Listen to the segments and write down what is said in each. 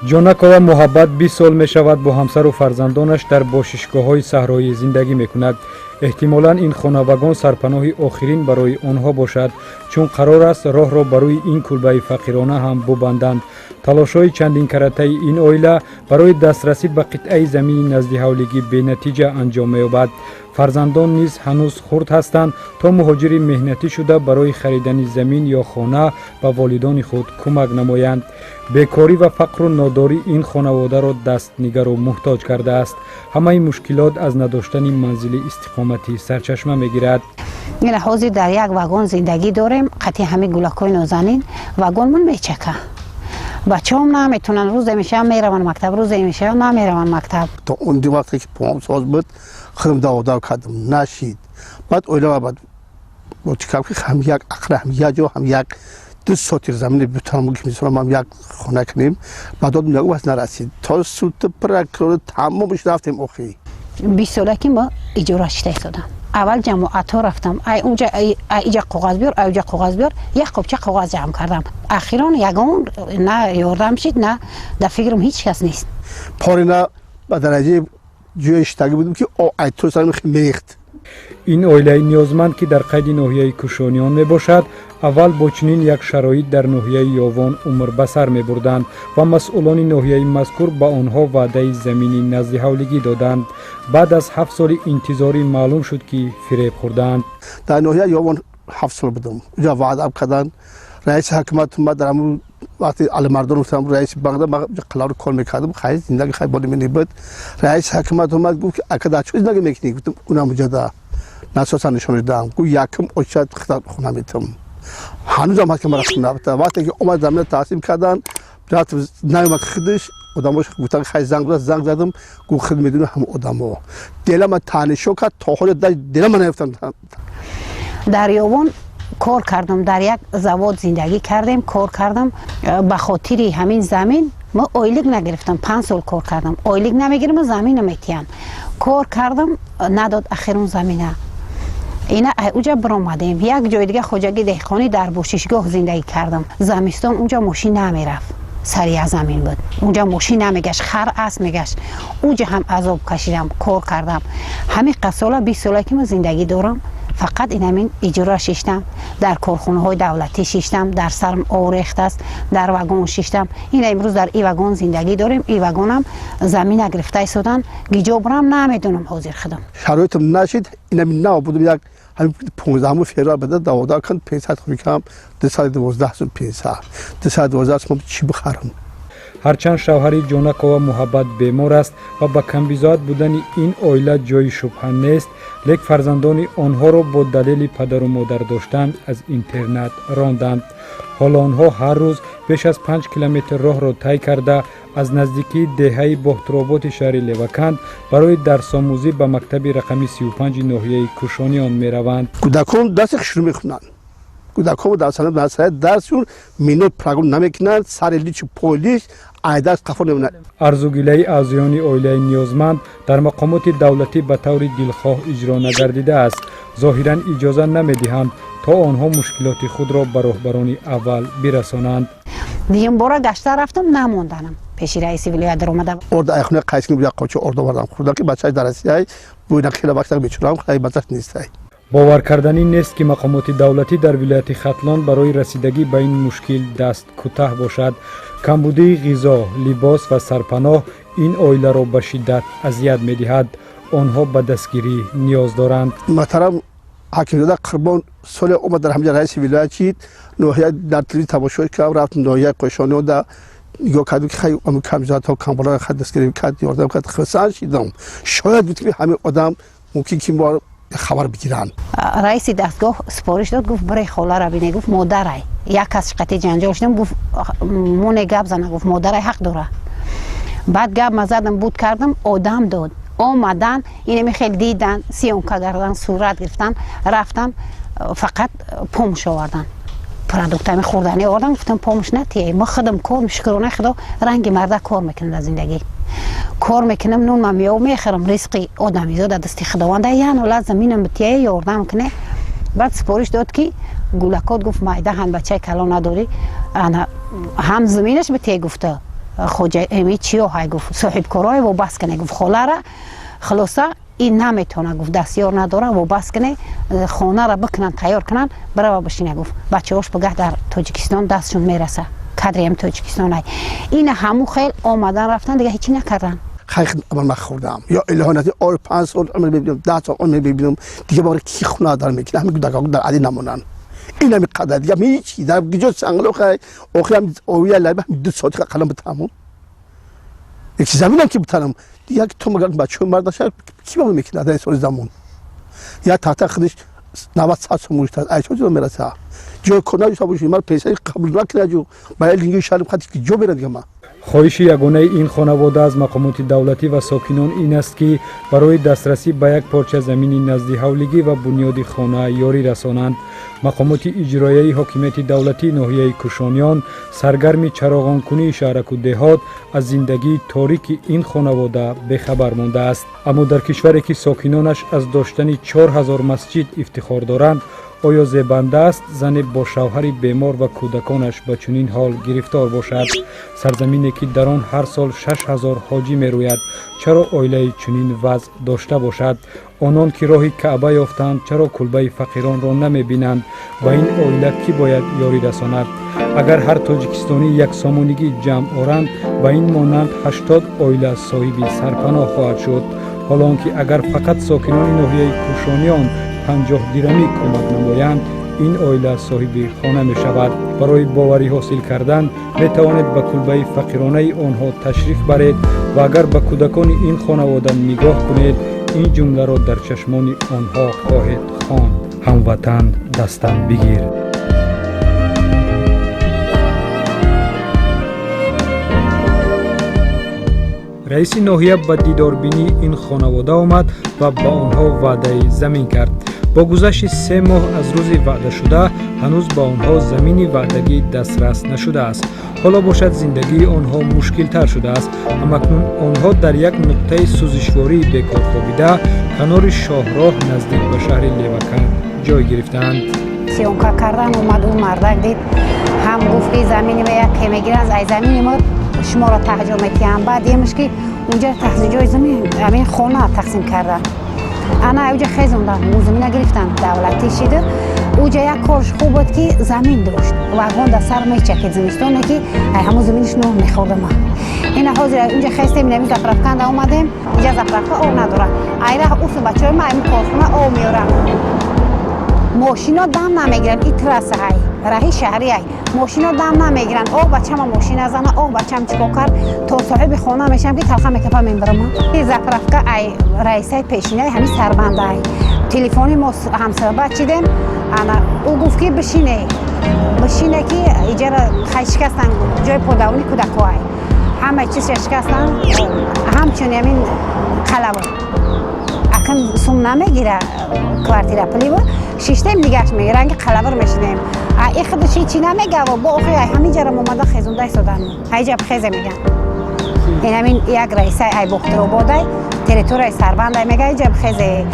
Ҷонакова Муҳаббат 20 сол мешавад, бо ҳамсару фарзандонаш дар бошишгоҳҳои саҳроӣ зиндагӣ мекунад. Эҳтимолан, ин хонавагон сарпаноҳи охирин барои онҳо бошад, чун қарор аст роҳро ба рӯи ин кулбаи фақирона ҳам бубанданд. Талошҳои чандинкаратаи ин оила барои дастрасӣ ба қитъаи замини наздиҳавлигӣ бенатиҷа анҷом меёбад. Фарзандон низ ҳанӯз хурд ҳастанд, то муҳоҷири меҳнатӣ шуда, барои харидани замин ё хона ба волидони худ кӯмак намоянд. Бекорӣ ва фақру нодорӣ ин хонаводаро дастнигару муҳтоҷ кардааст. Ҳамаи мушкилот аз надоштани манзили истиқоматӣ сарчашма мегирад. Ина ҳозир дар як вагон зиндагӣ дорем, қатъи ҳамин гулакҳои нозанин. Вагонмон мечака, бачаҳом наметонанд. Рӯзе мешаванд, мераванд мактаб, рӯзе мешаванд, намераванд мактаб. То он ди вақте ки поам соз буд, худам даводав кардам, нашид. Баъд оила баъд чӣ кардам, ки ҳам як ақра, ҳам як ҷо, ҳам як ду сотир замини бутам, ки мисолам ҳам як хона кунем. Ба додам, як вас нарасид, то суд, прокурор, тамомш рафтем охи. 20 сола ки мо иҷора шида истодам. Аввал ҷамоатҳо рафтам, ай унҷа, ай иҷа коғаз биёр, ай уҷа коғаз биёр. Як қопча коғаз ҷамъ кардам. Ахирон ягон на ёрдам шид, на дар фикрам ҳеҷ кас нест. Порина ба дараҷаи ҷои шитагӣ будем, ки ай ту сарам мерехт. Ин оилаи ниёзманд, ки дар қайди ноҳияи Кушониён мебошад, аввал бо чунин як шароит дар ноҳияи Ёвон умр ба сар мебурданд ва масъулони ноҳияи мазкур ба онҳо ваъдаи замини наздиҳавлигӣ доданд. Баъд аз 7 соли интизорӣ маълум шуд, ки фиреб хӯрдаанд. Дар ноҳияи Ёвон 7 сол будам. Уҷа ваъда карданд. Раиси ҳакумат омад. Дар ҳамун вақти Алимардон гуфтам, раиси банк, ман қалавро кор мекардам. Хай, зиндаги хай боли мени буд. Раиси ҳакумат омад, гуфт, ки ака, дар чӣ зиндаги мекунӣ? Гуфтам, унам уҷада насосан нишон додам. Гуфт, якум очат хона метам. Ҳанӯзам ҳаст, ки мара хона бита. Вақте ки омад, замина тақсим карданд, рафт, наёмад худаш. Одамош гуфтан, хай, занг зад. Занг задам, гуфт, худ медуни ҳама одамо. Делама таънишо кард, то ҳоли делама наёфтам. Дар Ёвон кор кардам, дар як завод зиндагӣ кардем, кор кардам. Ба хотири ҳамин замин мо ойлик нагирифтам. 5 сол кор кардам, ойлик намегирам, замина метиҳанд. Кор кардам, надод ахирон замина. Ина уҷа биромадем, як ҷои дига, хоҷаги деҳқонӣ, дар бошишгоҳ зиндагӣ кардам. Замистон унҷа мошин намерафт, сари як замин буд, унҷа мошин намегашт, хар асп мегашт. Уҷа ҳам азоб кашидам, кор кардам. Ҳамин қад сола, 20 сола ки ман зиндагӣ дорам, фақат инамин иҷора шиштам, дар корхонаҳои давлатӣ шиштам, дар сарм орехтааст, дар вагон шиштам. Ина имрӯз дар и вагон зиндагӣ дорем. И вагонам замина гирифта истодан, гиҷо бурам, намедонам ҳозир худам. Шароитам нашид. Инами нав будам, як ҳамин 15 феврал бада давода кан, 500 хурикам, 212 сум, 500, 212 сум чӣ бихарам? Ҳарчанд шавҳари Ҷонакова Муҳаббат бемор аст ва ба камбизоат будани ин оила ҷои шубҳа нест, лек фарзандони онҳоро бо далели падару модар доштан аз интернат ронданд. Ҳоло онҳо ҳар рӯз беш аз 5 километр роҳро тай карда, аз наздикии деҳаи Боҳтуроботи шаҳри Леваканд барои дарсомӯзӣ ба мактаби рақами 35 ноҳияи Кушониён мераванд. Кӯдакон дарси шурӯъ мекунанд. Кӯдакон дар сари дарсшон минут прогул намекунанд, сари личу полиш айдарс қафо намемонад. Арзугилаи аъзоёни оилаи ниёзманд дар мақомоти давлатӣ ба таври дилхоҳ иҷро нагардидааст. Зоҳиран, иҷоза намедиҳанд, то онҳо мушкилоти худро ба роҳбарони аввал бирасонанд. Дуюм бора гашта рафтам, намонданам. Пеши раиси вилоят даромада. Орда айхона қайсин, як қоча орда овардам, хӯрдам, ки бачааш дар Россияй буйна, хела вақта бечорам, хай, бачаш нестай. Боваркарданӣ нест, ки мақомоти давлатӣ дар вилояти Хатлон барои расидагӣ ба ин мушкил даст кӯтаҳ бошад. Камбудии ғизо, либос ва сарпаноҳ ин оиларо ба шиддат азият медиҳад. Онҳо ба дастгирӣ ниёз доранд. Муҳтарам Ҳакимзода Қурбон соли омад, дар ҳамҷа раиси вилоят шид. Ноҳия дар телевизор тамошо кардам, рафт ноҳияи Қошониёда, нигоҳ кардам, ки хай, камзодаҳо, камбалоро хай дастгирӣ кард, ёрдам кард. Хурсанд шидам. Шояд буд, ки ҳамин одам мумкин ки мо хабар бигиранд. Раиси дастгоҳ супориш дод, гуфт, бире, холара бине. Гуфт, модарай, як кас қати ҷанҷол шудам. Гуфт, моне гап зана. Гуфт, модарай ҳақ дора. Баъд гап ма задам, буд кардам, одам дод, омадан, инами хел дидан, съёмка кардан, сурат гирифтан, рафтан, фақат помощь овардан. Продуктами хӯрданӣ овардам, гуфтам помощь натие. Ма худам кор, шукрона Худо, ранги марда кор мекунам дар зиндагӣ. Кор мекунам, нун ман меёв мехӯрам, ризқи одамизод дар дасти Худованда. Ян ҳолат заминам битие, ёрдам куне. Баъд супориш дод ки гулакот гуфт майда ҳан бачаи калон надорӣ, ана ҳам заминаш битие гуфта. Хоҷа эми чиё ҳай гуфт, соҳибкорое вобаст кане гуфт холара. Хулоса ин наметавона гуфт, дастёр надора, вобаст кане хонара бикунанд, тайёр кунанд, бирава бишина гуфт. Бачаҳош бигах дар Тоҷикистон дастшон мераса. Кадриам Тоҷикистон ай. Ина ҳамун хел омадан рафтан, дига ҳечи накардан. Хайр ман нахӯрдам. Ё илоҳо ор 5 сол умр бибинам, 10 сол умр бибинам, дига бора ки хона дар мекунам, ҳамин кӯдакҳо дар ади намонанд. Ин ҳами қадар дига ҳеч дар гиҷо сангло хай охирам овия лайба 2 соат қалам битамон. Як заминам ки битанам, як ту магар бачаҳои мардаша ки ба мекунад дар соли замон. Я тахта худиш 90 сом муштад, ай чо мераса. Ҷой кор надошта бошӣ, ман пенсия қабул накунад, ба линги шарм хати ки ҷо мерад дига ман. Хоҳиши ягонаи ин хонавода аз мақомоти давлатӣ ва сокинон ин аст ки барои дастрасӣ ба як порча замини назди ҳавлигӣ ва бунёди хона ёрӣ расонанд. Мақомоти иҷроияи ҳокимияти давлатии ноҳияи Кушониён саргарми чароғонкунии шаҳраку деҳот аз зиндагии торики ин хонавода бехабар мондааст. Аммо дар кишваре ки сокинонаш аз доштани 4000 масҷид ифтихор доранд, оё зебанда аст зане бо шавҳари бемор ва кӯдаконаш ба чунин ҳол гирифтор бошад? Сарзамине ки дар он ҳар сол 6000 ҳоҷӣ мерӯяд, чаро оилаи чунин вазъ дошта бошад? Онон ки роҳи Каъба ёфтанд, чаро кулбаи фақиронро намебинанд? Ба ин оила кӣ бояд ёрӣ расонад? Агар ҳар тоҷикистонӣ яксомонигӣ ҷамъ оранд, ба ин монанд 80 оила соҳиби сарпаноҳ хоҳад шуд. Ҳоло он ки агар фақат сокинони ноҳияи Кушониён 50 дирамӣ кӯмак намоянд, ин оила соҳиби хона мешавад. Барои боварӣ ҳосил кардан метавонед ба кулбаи фақиронаи онҳо ташриф баред ва агар ба кӯдакони ин хонавода нигоҳ кунед, ин ҷумларо дар чашмони онҳо хоҳед хонд: ҳамватан, дастам бигир. Раиси ноҳия ба дидорбинии ин хонавода омад ва ба онҳо ваъдаи замин кард. Бо гузашти 3 моҳ аз рӯзи ваъдашуда ҳанӯз ба онҳо замини ваъдагӣ дастрас нашудааст. Ҳоло бошад зиндагии онҳо мушкилтар шудааст. Ҳамакнун онҳо дар як нуқтаи сӯзишвории бекор хобида канори шоҳроҳ наздик ба шаҳри Леваканд ҷой гирифтаанд. Съёмка кардан омад, ӯ мардак дид, ҳам гуфт ки замини ма яке мегиранд, ай замини мо шуморо таҳҷо метиҳам. Баъд емш ки унҷа ҷои замин ҳамин хона тақсим кардан. Ана уҷа хезондан, замина гирифтан, давлатӣ шида. Уҷа як корш хуб буд ки замин дошт. Вагон дар сар мечакид зимистоне ки ай ҳамун заминиш нон мехӯрдам. Ина ҳозир унҷа хестем, инами заправканда омадем. Инҷа заправка об надорад. Айра усу бачаҳои ма ами корхона об меоранд. Мошино дам намегиранд, и трасса ҳай, раҳи шаҳрӣ ай. Мошино дам намегиранд. О бачама мошина зана, о бачам чикор кард, то соҳиби хона мешам ки талха мекафа мебарам. Заправка ай раисаи пешинаи ҳамин сарбанда ай. Телефони мо ҳамсӯҳбат шидем, ана ӯ гуфт ки бишине, бишине ки иҷара хай шикастан ҷои подавони кӯдако ай. Ҳама чизша шикастан, ҳамчун ҳамин қалаб. Акн сум намегира квартира пулива, шиштем нигаш мегира, ранги қалабр мешинем. А и худаш ҳечи намегава, бо охи ай ҳамин ҷарам омада хезонда истодан. Ҳайҷаб хезе меган. Ин ҳамин як раисаи ай Бохтарободай, территорияи Сарбандай мега ҳайҷаб хезе.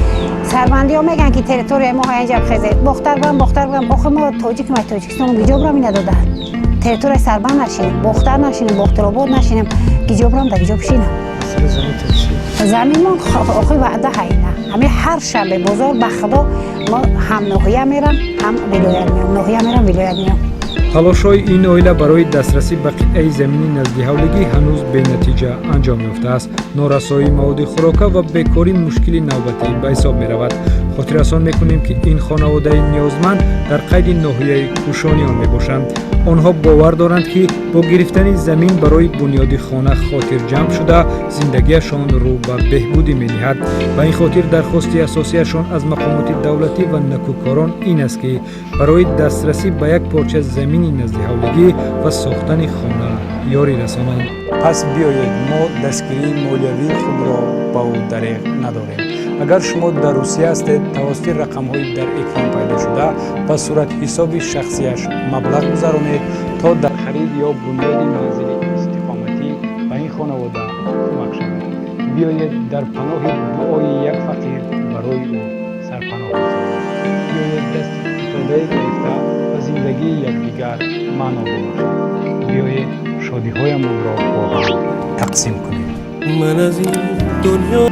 Сарбандиҳо меган ки территорияи мо ҳайҷаб хезе. Бохтар бурам, Бохтар бурам, охи мо тоҷик ма Тоҷикистон гиҷо бурам ина дода. Территорияи Сарбанд нашинем, Бохтар нашинем, Бохтаробод нашинем, гиҷо бурам да гиҷо бишинам. Заминмон охи ваъда ҳайна. Ҳамин ҳар шанбе бозор ба Худо мо ҳам ноҳия мерам, ҳам вилоят меом, ноҳия мерам, вилоят меом. Талошҳои ин оила барои дастрасӣ ба қитъаи замини наздиҳавлигӣ ҳанӯз бенатиҷа анҷом ёфтааст. Норасоии маводи хӯрока ва бекорӣ мушкили навбатӣ ба ҳисоб меравад. Хотиррасон мекунем ки ин хонаводаи ниёзманд дар қайди ноҳияи Кушониён мебошанд. Онҳо бовар доранд ки бо гирифтани замин барои бунёди хона хотирҷамъ шуда зиндагиашон рӯ ба беҳбудӣ мениҳад. Ба ин хотир дархости асосияшон аз мақомоти давлатӣ ва накӯкорон ин аст ки барои дастрасӣ ба як порча замини наздиҳавлигӣ ва сохтани хона ёрӣ расонанд. Пас биёед мо дастгирии молиявии худро ба ӯ дареғ надорем. Агар шумо дар Русия ҳастед, тавассути рақамҳои дар экран пайдо шуда ба суратҳисоби шахсияш маблағ гузаронед, то дар харид ё бунёди манзили истиқоматӣ ба ин хонавода кӯмак шавад. Биёед, дар паноҳи дуои як фақир барои ӯ сарпаноҳ бисозем. Биёед, дасти фитодае гирифта ба зиндагии якдигар маъно бибахшем. Биёед, шодиҳоямонро бо ҳам тақсим кунем. Ман аз ин дунё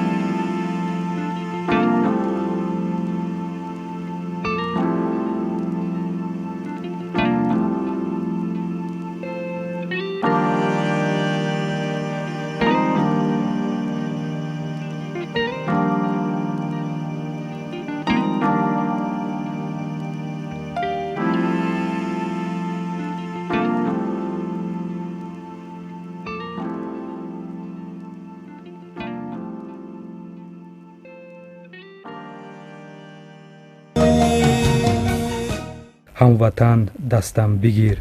Ҳамватан, дастам бигир.